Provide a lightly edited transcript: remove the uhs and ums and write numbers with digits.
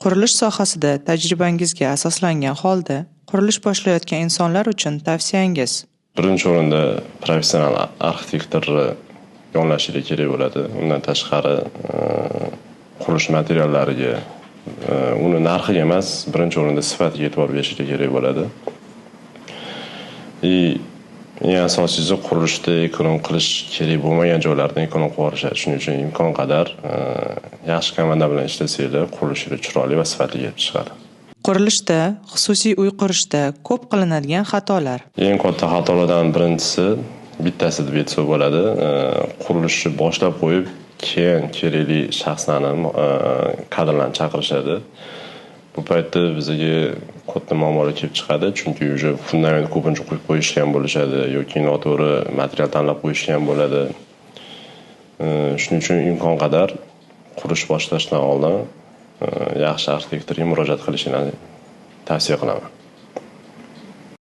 Qurilish sohasida tajribangizga asoslangan holda qurilish boshlayotgan insonlar uchun tavsiyangiz? Birinchi o'rinda professional arxitektorni yonlashiga kerak bo'ladi. Undan tashqari qurilish materiallariga, uni narxiga emas, birinchi o'rinda sifatiga e'tibor berishga kerak bo'ladi. Eng asosiysi, qurilishda ekonom qilish kerak bo'lmagan joylardan ekonom qilib yuborishadi. Shuning uchun imkon qadar yaxshi komanda bilan ishlasanglar, qurilish chiroyli va sifatli kelib chiqadi. Qurilishda, xususiy uy qurishda ko'p qilinadigan xatolar. Eng katta xatolardan birinchisi, bittasi deb aytsa bo'ladi, qurilishni boshlab qo'yib, keyin kerakli shaxslarni, kadrlarni chaqirishadi. Bu paytda bizga katta muammolar kelib chiqadi, chunki уже fundament ko'pincha qo'yib qo'yishgan bo'lishadi yoki noto'g'ri material tanlab qo'yishgan bo'ladi. Shuning uchun imkon qadar qurish boshlashdan oldin yaxshi arxitektorga murojaat qilishini tavsiya qilaman.